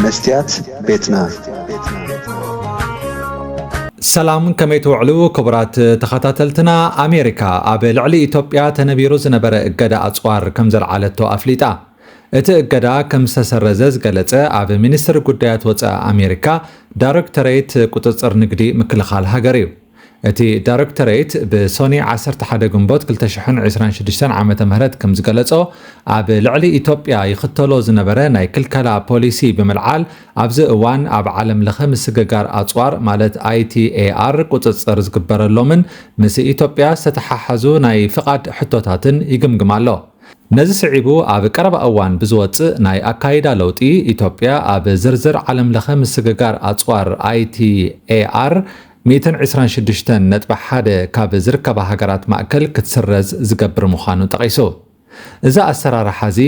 መስትያት ቤትና። ሰላም፣ ከመይ ትውዕሉ ክቡራት ተኸታተልትና? ኣሜሪካ ኣብ ልዕሊ ኢትዮጵያ ተነቢሩ ዝነበረ እገዳ ኣጽዋር ከም ዘልዓለቶ ኣፍሊጣ። እቲ እገዳ ከም ዝተሰረዘ ዝገለጸ ኣብ ሚኒስትሪ ጉዳያት ወጻኢ ኣሜሪካ ዳይሬክቶሬት ቁጽጽር ንግዲ ምክልኻል ሃገር እዩ። እቲ ዳይሬክቶሬት ብሶኒ ዓሰርተ ሓደ ግንቦት ክልተ ሽሕን ዕስራን ሽዱሽተን ዓመተ ምህረት ከም ዝገለጾ፣ ኣብ ልዕሊ ኢትዮጵያ ይኽተሎ ዝነበረ ናይ ክልከላ ፖሊሲ ብምልዓል፣ ኣብዚ እዋን ኣብ ዓለም ለኸ ምስግጋር ኣጽዋር ማለት ኣይቲኤኣር ቁጽጽር ዝግበረሎምን ምስ ኢትዮጵያ ዝተተሓሓዙ ናይ ፍቓድ ሕቶታትን ይግምግም ኣሎ። ነዚ ስዒቡ ኣብ ቀረባ እዋን ብዝወጽእ ናይ ኣካይዳ ለውጢ፣ ኢትዮጵያ ኣብ ዝርዝር ዓለም ለኸ ምስግጋር ኣጽዋር ኣይቲኤኣር ሚእትን ዕስራን ሽዱሽተን ነጥቢ ሓደ ካብ ዝርከባ ሃገራት ማእከል ክትስረዝ ዝገብር ምዃኑ ጠቒሱ። እዚ ኣሰራርሓ እዚ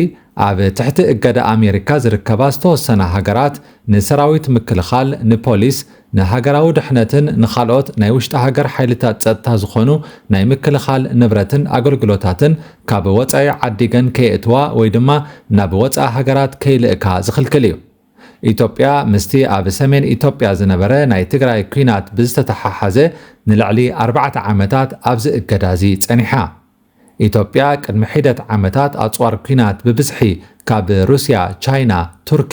ኣብ ትሕቲ እገዳ ኣሜሪካ ዝርከባ ዝተወሰና ሃገራት ንሰራዊት ምክልኻል፣ ንፖሊስ፣ ንሃገራዊ ድሕነትን ንኻልኦት ናይ ውሽጢ ሃገር ሓይልታት ጸጥታ ዝኾኑ ናይ ምክልኻል ንብረትን ኣገልግሎታትን ካብ ወጻኢ ዓዲገን ከየእትዋ ወይ ድማ ናብ ወጻኢ ሃገራት ከይልእካ ዝኽልክል እዩ። ኢትዮጵያ ምስቲ ኣብ ሰሜን ኢትዮጵያ ዝነበረ ናይ ትግራይ ኲናት ብዝተተሓሓዘ ንልዕሊ ኣርባዕተ ዓመታት ኣብዚ እገዳ እዚ ጸኒሓ። ኢትዮጵያ ቅድሚ ሒደት ዓመታት ኣጽዋር ኲናት ብብዝሒ ካብ ሩስያ፣ ቻይና፣ ቱርኪ፣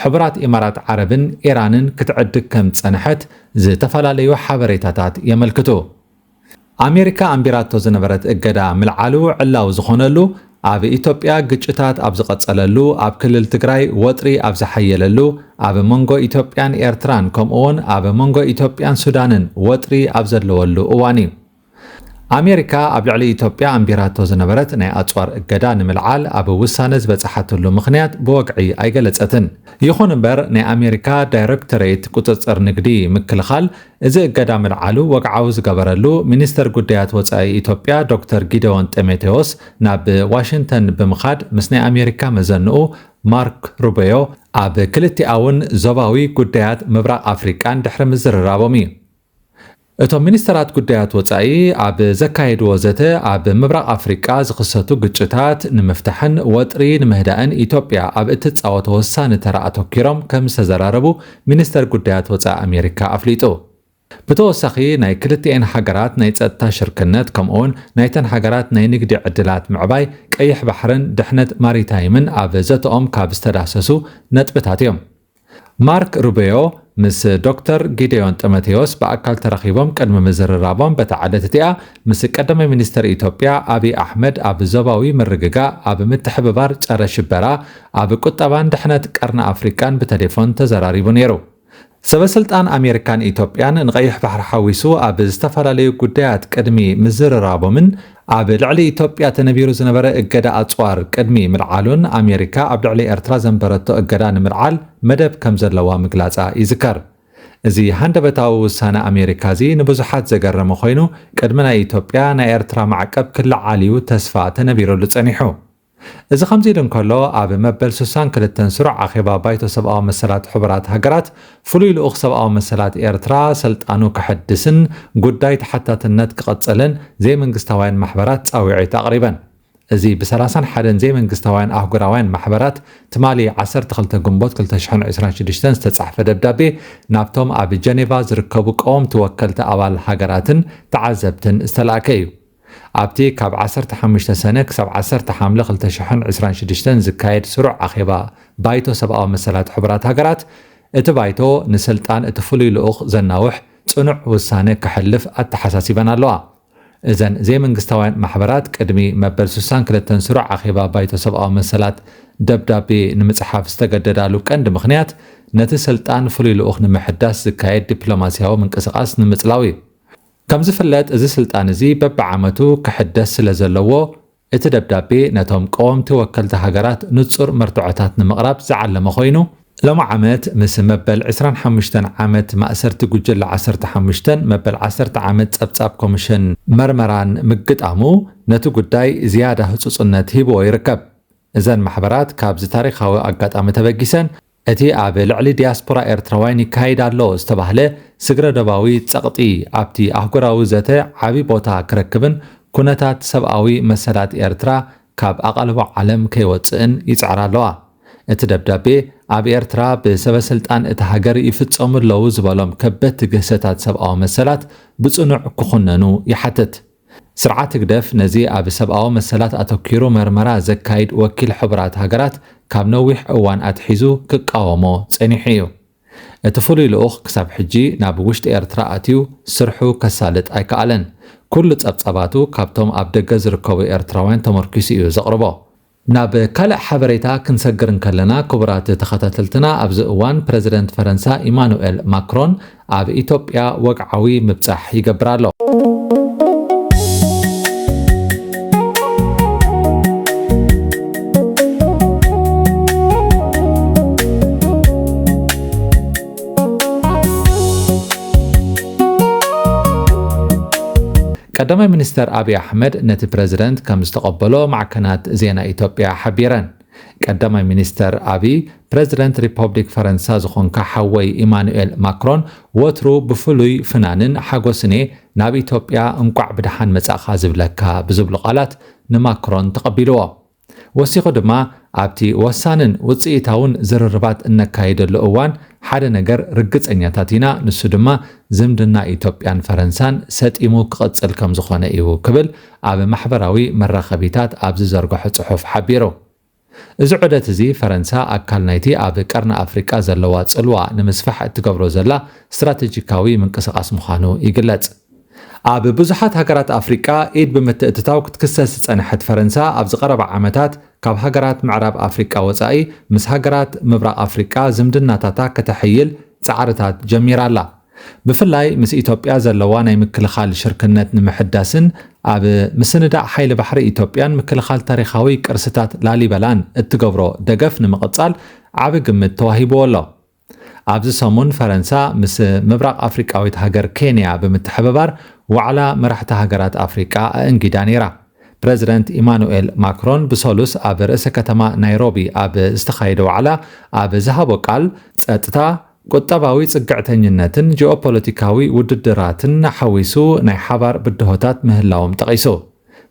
ሕቡራት ኢማራት ዓረብን ኢራንን ክትዕድግ ከም ዝጸንሐት ዝተፈላለዩ ሓበሬታታት የመልክቱ። ኣሜሪካ ኣንቢራቶ ዝነበረት እገዳ ምልዓሉ ዕላዊ ዝኾነሉ፣ ኣብ ኢትዮጵያ ግጭታት ኣብ ዝቐጸለሉ፣ ኣብ ክልል ትግራይ ወጥሪ ኣብ ዝሓየለሉ፣ ኣብ መንጎ ኢትዮጵያን ኤርትራን ከምኡውን ኣብ መንጎ ኢትዮጵያን ሱዳንን ወጥሪ ኣብ ዘለወሉ እዋን እዩ። ኣሜሪካ ኣብ ልዕሊ ኢትዮጵያ ኣንቢራቶ ዝነበረት ናይ ኣጽዋር እገዳ ንምልዓል ኣብ ውሳነ ዝበጽሓትሉ ምኽንያት ብወግዒ ኣይገለጸትን። ይኹን እምበር፣ ናይ ኣሜሪካ ዳይሬክቶሬት ቁጽጽር ንግዲ ምክልኻል እዚ እገዳ ምልዓሉ ወግዓዊ ዝገበረሉ፣ ሚኒስተር ጉዳያት ወጻኢ ኢትዮጵያ ዶክተር ጊደዎን ጢሞቴዎስ ናብ ዋሽንግተን ብምኻድ ምስ ናይ ኣሜሪካ መዘንኡ ማርክ ሩቢዮ ኣብ ክልቲኣውን ዞባዊ ጉዳያት ምብራቕ ኣፍሪቃን ድሕሪ ምዝርራቦም እዩ። እቶም ሚኒስተራት ጉዳያት ወጻኢ ኣብ ዘካየድዎ ዘተ፣ ኣብ ምብራቕ ኣፍሪቃ ዝኽሰቱ ግጭታት ንምፍታሕን ወጥሪ ንምህዳእን ኢትዮጵያ ኣብ እትጻወቶ ወሳኒ ተራ ኣተኲሮም ከም ዝተዘራረቡ ሚኒስተር ጉዳያት ወጻኢ ኣሜሪካ ኣፍሊጡ። ብተወሳኺ፣ ናይ ክልቲኤን ሃገራት ናይ ጸጥታ ሽርክነት ከምኡውን ናይተን ሃገራት ናይ ንግዲ ዕድላት ምዕባይ ቀይሕ ባሕርን ድሕነት ማሪታይምን ኣብ ዘተኦም ካብ ዝተዳሰሱ ነጥብታት እዮም። ማርክ ሩቢዮ ምስ ዶክተር ጊደዮን ጢሞቴዎስ ብኣካል ተራኺቦም ቅድሚ ምዝርራቦም፣ በታ ዕለት እቲኣ ምስ ቀዳማይ ሚኒስተር ኢትዮጵያ ኣብይ ኣሕመድ ኣብ ዞባዊ ምርግጋእ፣ ኣብ ምትሕብባር ጸረ ሽበራ፣ ኣብ ቁጠባን ድሕነት ቀርኒ ኣፍሪቃን ብተሌፎን ተዘራሪቡ ነይሩ። ሰበስልጣን ኣሜሪካን ኢትዮጵያን ንቐይሕ ባሕሪ ሓዊሱ ኣብ ዝተፈላለዩ ጉዳያት ቅድሚ ምዝርራቦምን ኣብ ልዕሊ ኢትዮጵያ ተነቢሩ ዝነበረ እገዳ ኣጽዋር ቅድሚ ምልዓሉን ኣሜሪካ ኣብ ልዕሊ ኤርትራ ዘንበረቶ እገዳ ንምልዓል መደብ ከም ዘለዋ ምግላጻ ይዝከር። እዚ ሃንደበታዊ ውሳነ ኣሜሪካ እዚ ንብዙሓት ዘገረመ ኮይኑ፣ ቅድሚ ናይ ኢትዮጵያ ናይ ኤርትራ ማዕቀብ ክለዓል እዩ ተስፋ ተነቢሩሉ ጸኒሑ። እዚ ከምዚ ኢሉ እንከሎ፣ ኣብ መበል ስሳን ክልተን ስሩዕ ኣኼባ ባይቶ ሰብኣዊ መሰላት ሕቡራት ሃገራት፣ ፍሉይ ልኡኽ ሰብኣዊ መሰላት ኤርትራ ሰልጣኑ ክሕድስን ጉዳይ ተሓታትነት ክቐጽልን ዘይመንግስታውያን ማሕበራት ጻውዒት ኣቕሪበን። እዚ ብ ሰላሳን ሓደን ዘይመንግስታውያን ኣህጉራውያን ማሕበራት ትማሊ ዓሰርተ ክልተ ግንቦት ክልተ ሽሕን ዕስራን ሽዱሽተን ዝተጻሕፈ ደብዳቤ ናብቶም ኣብ ጀኔቫ ዝርከቡ ቀወምቲ ወከልቲ ኣባል ሃገራትን ተዓዘብትን ዝተላእከ እዩ። ኣብቲ ካብ ዓሰርተ ሓሙሽተ ሰነ ክሳብ ዓሰርተ ሓምለ ክልተ ሽሕን ዕስራን ሽዱሽተን ዝካየድ ስሩዕ ኣኼባ ባይቶ ሰብኣዊ መሰላት ሕቡራት ሃገራት፣ እቲ ባይቶ ንስልጣን እቲ ፍሉይ ልኡኽ ዘናውሕ ጽኑዕ ውሳነ ከሕልፍ ኣተሓሳሲበን ኣለዋ። እዘን ዘይመንግስታውያን ማሕበራት ቅድሚ መበል ስሳን ክልተን ስሩዕ ኣኼባ ባይቶ ሰብኣዊ መሰላት ደብዳቤ ንምጽሓፍ ዝተገደዳሉ ቀንዲ ምኽንያት፣ ነቲ ስልጣን ፍሉይ ልኡኽ ንምሕዳስ ዝካየድ ዲፕሎማስያዊ ምንቅስቓስ ንምጽላው እዩ። ከም ዝፍለጥ፣ እዚ ስልጣን እዚ በብዓመቱ ክሕደስ ስለ ዘለዎ፣ እቲ ደብዳቤ ነቶም ቀወምቲ ወከልቲ ሃገራት ንጹር መርትዖታት ንምቕራብ ዝዓለመ ኮይኑ፣ ሎሚ ዓመት ምስ መበል ዕስራን ሓሙሽተን ዓመት ማእሰርቲ ጉጅለ ዓሰርተ ሓሙሽተን መበል ዓሰርተ ዓመት ጸብጻብ ኮሚሽን መርመራን ምግጣሙ፣ ነቲ ጉዳይ ዝያዳ ህጹጽነት ሂብዎ ይርከብ። እዘን ማሕበራት ካብዚ ታሪኻዊ ኣጋጣሚ ተበጊሰን፣ እቲ ኣብ ልዕሊ ዲያስፖራ ኤርትራውያን ይካየድ ኣሎ ዝተባህለ ስግረ ዶባዊ ጸቕጢ ኣብቲ ኣህጉራዊ ዘተ ዓቢ ቦታ ክረክብን ኩነታት ሰብኣዊ መሰላት ኤርትራ ካብ ኣቓልቦ ዓለም ከይወጽእን ይጽዕራ ኣለዋ። እቲ ደብዳቤ ኣብ ኤርትራ ብሰበ ስልጣን እታ ሃገር ይፍጸሙ ኣለዉ ዝበሎም ከበድቲ ግህሰታት ሰብኣዊ መሰላት ብጽኑዕ ክኹነኑ ይሓትት። ስርዓት ህግደፍ ነዚ ኣብ ሰብኣዊ መሰላት ኣተኲሩ መርመራ ዘካይድ ወኪል ሕቡራት ሃገራት ካብ ነዊሕ እዋን ኣትሒዙ ክቃወሞ ጸኒሑ እዩ። እቲ ፍሉይ ልኡኽ ክሳብ ሕጂ ናብ ውሽጢ ኤርትራ ኣትዩ ስርሑ ከሳልጥ ኣይከኣለን። ኩሉ ጸብጻባቱ ካብቶም ኣብ ደገ ዝርከቡ ኤርትራውያን ተመርኪሱ እዩ ዘቕርቦ። ናብ ካልእ ሓበሬታ ክንሰግር እንከለና፣ ክቡራት ተኸታተልትና፣ ኣብዚ እዋን ፕረዚደንት ፈረንሳ ኢማኑኤል ማክሮን ኣብ ኢትዮጵያ ወግዓዊ ምብጻሕ ይገብር ኣሎ። ቀዳማይ ሚኒስተር ኣብይ ኣሕመድ ነቲ ፕረዚደንት ከም ዝተቐበሎ ማዕከናት ዜና ኢትዮጵያ ሓቢረን። ቀዳማይ ሚኒስተር ኣብይ፣ ፕረዚደንት ሪፐብሊክ ፈረንሳ ዝኾንካ ሓወይ ኢማኑኤል ማክሮን፣ ወትሩ ብፍሉይ ፍናንን ሓጎስን እየ ናብ ኢትዮጵያ እንቋዕ ብደሓን መጻእካ ዝብለካ ብዝብሉ ቃላት ንማክሮን ተቐቢልዎ። ወሲኹ ድማ፣ ኣብቲ ወሳንን ውጽኢታውን ዝርርባት እነካይደሉ እዋን ሓደ ነገር ርግጸኛታት ኢና፣ ንሱ ድማ ዝምድና ኢትዮጵያን ፈረንሳን ሰጢሙ ክቕጽል ከም ዝኾነ እዩ ክብል ኣብ ማሕበራዊ መራኸቢታት ኣብ ዝዘርግሖ ጽሑፍ ሓቢሩ። እዚ ዑደት እዚ ፈረንሳ ኣካል ናይቲ ኣብ ቀርኒ ኣፍሪቃ ዘለዋ ጽልዋ ንምስፋሕ እትገብሮ ዘላ ስትራቴጂካዊ ምንቅስቓስ ምዃኑ ይግለጽ። ኣብ ብዙሓት ሃገራት ኣፍሪቃ ኢድ ብምትእትታው ክትክሰስ ዝጸንሐት ፈረንሳ፣ ኣብዚ ቀረባ ዓመታት ካብ ሃገራት ምዕራብ ኣፍሪቃ ወጻኢ ምስ ሃገራት ምብራቕ ኣፍሪቃ ዝምድናታታ ከተሐይል ጻዕርታት ጀሚራ ኣላ። ብፍላይ ምስ ኢትዮጵያ ዘለዋ ናይ ምክልኻል ሽርክነት ንምሕዳስን ኣብ ምስንዳእ ሓይሊ ባሕሪ ኢትዮጵያን ምክልኻል ታሪኻዊ ቅርስታት ላሊበላን እትገብሮ ደገፍ ንምቕጻል ዓቢ ግምት ተዋሂብዎ ኣሎ። ኣብዚ ሰሙን ፈረንሳ ምስ ምብራቕ ኣፍሪቃዊት ሃገር ኬንያ ብምትሕብባር ዋዕላ መራሕቲ ሃገራት ኣፍሪቃ ኣእንጊዳ ነይራ። ፕረዚደንት ኢማኑኤል ማክሮን ብሰሉስ ኣብ ርእሰ ከተማ ናይሮቢ ኣብ ዝተኻየደ ዋዕላ ኣብ ዝሃቦ ቃል፣ ጸጥታ፣ ቁጠባዊ ጽግዕተኝነትን ጂኦፖለቲካዊ ውድድራትን ሓዊሱ ናይ ሓባር ብድሆታት ምህላዎም ጠቒሱ።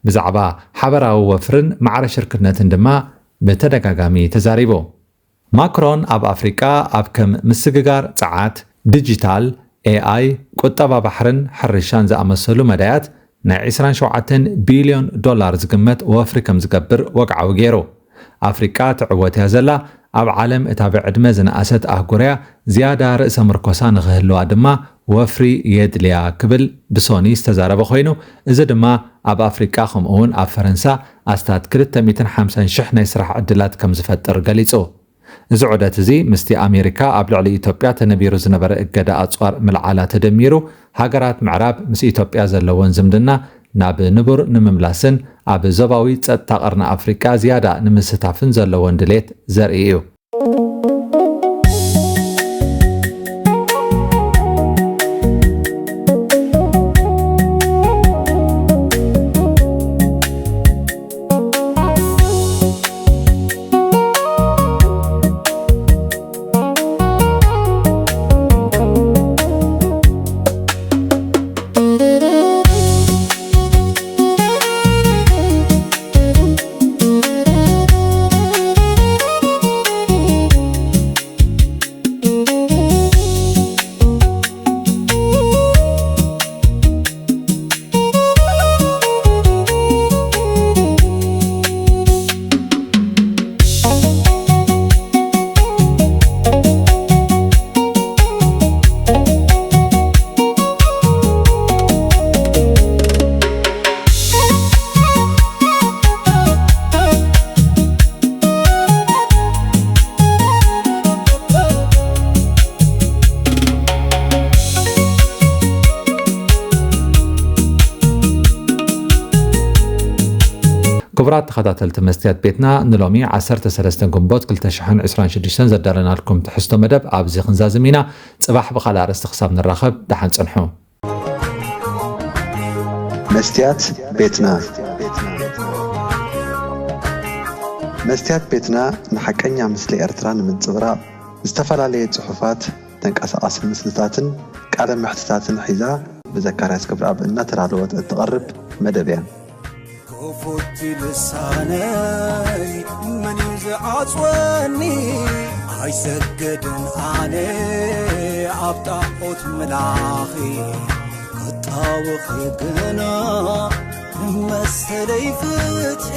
ብዛዕባ ሓበራዊ ወፍርን ማዕረ ሽርክነትን ድማ ብተደጋጋሚ ተዛሪቡ። ማክሮን ኣብ ኣፍሪቃ ኣብ ከም ምስግጋር ጸዓት፣ ዲጂታል፣ ኤኣይ፣ ቁጠባ ባሕርን ሕርሻን ዝኣመሰሉ መዳያት ናይ ዕስራን ሸውዓተን ቢልዮን ዶላር ዝግመት ወፍሪ ከም ዝገብር ወግዓዊ ገይሩ። ኣፍሪቃ ትዕወት እያ ዘላ፣ ኣብ ዓለም እታ ብዕድመ ዝነኣሰት ኣህጉር እያ፣ ዝያዳ ርእሰ ምርኮሳ ንኽህልዋ ድማ ወፍሪ የድልያ ክብል ብሶኒ ዝተዛረበ ኮይኑ፣ እዚ ድማ ኣብ ኣፍሪቃ ከምኡ'ውን ኣብ ፈረንሳ ኣስታት ክልተ ሚእትን ሓምሳን ሽሕ ናይ ስራሕ ዕድላት ከም ዝፈጥር ገሊጹ። እዚ ዑደት እዚ ምስቲ ኣሜሪካ ኣብ ልዕሊ ኢትዮጵያ ተነቢሩ ዝነበረ እገዳ ኣጽዋር ምልዓላ ተደሚሩ፣ ሃገራት ምዕራብ ምስ ኢትዮጵያ ዘለወን ዝምድና ናብ ንቡር ንምምላስን ኣብ ዞባዊ ጸጥታ ቀርኒ ኣፍሪቃ ዝያዳ ንምስታፍን ዘለወን ድሌት ዘርኢ እዩ። ክቡራት ተኸታተልቲ መስትያት ቤትና፣ ንሎሚ ዓሰርተ ሰለስተ ግንቦት ክልተ ሽሕን ዕስራን ሽዱሽተን ዘዳለናልኩም ትሕዝቶ መደብ ኣብዚ ክንዛዝም ኢና። ጽባሕ ብኻልእ ኣርእስቲ ክሳብ ንራኸብ፣ ደሓን ጽንሑ። መስትያት ቤትና። መስትያት ቤትና ንሓቀኛ ምስሊ ኤርትራ ንምንጽብራቕ፣ ዝተፈላለየ ጽሑፋት፣ ተንቀሳቓሲ ምስልታትን ቃለ መሕትታትን ሒዛ ብዘካርያስ ክብረኣብ እናተዳለወት እትቐርብ መደብ እያ። ክፉት ልሳነይ መን እዩ ዝዓጽወኒ? ይሰግድን ኣነ ኣብ ጣዖት ምላኺ ክጣወኺ ግና ንመሰለይ ፍትሒ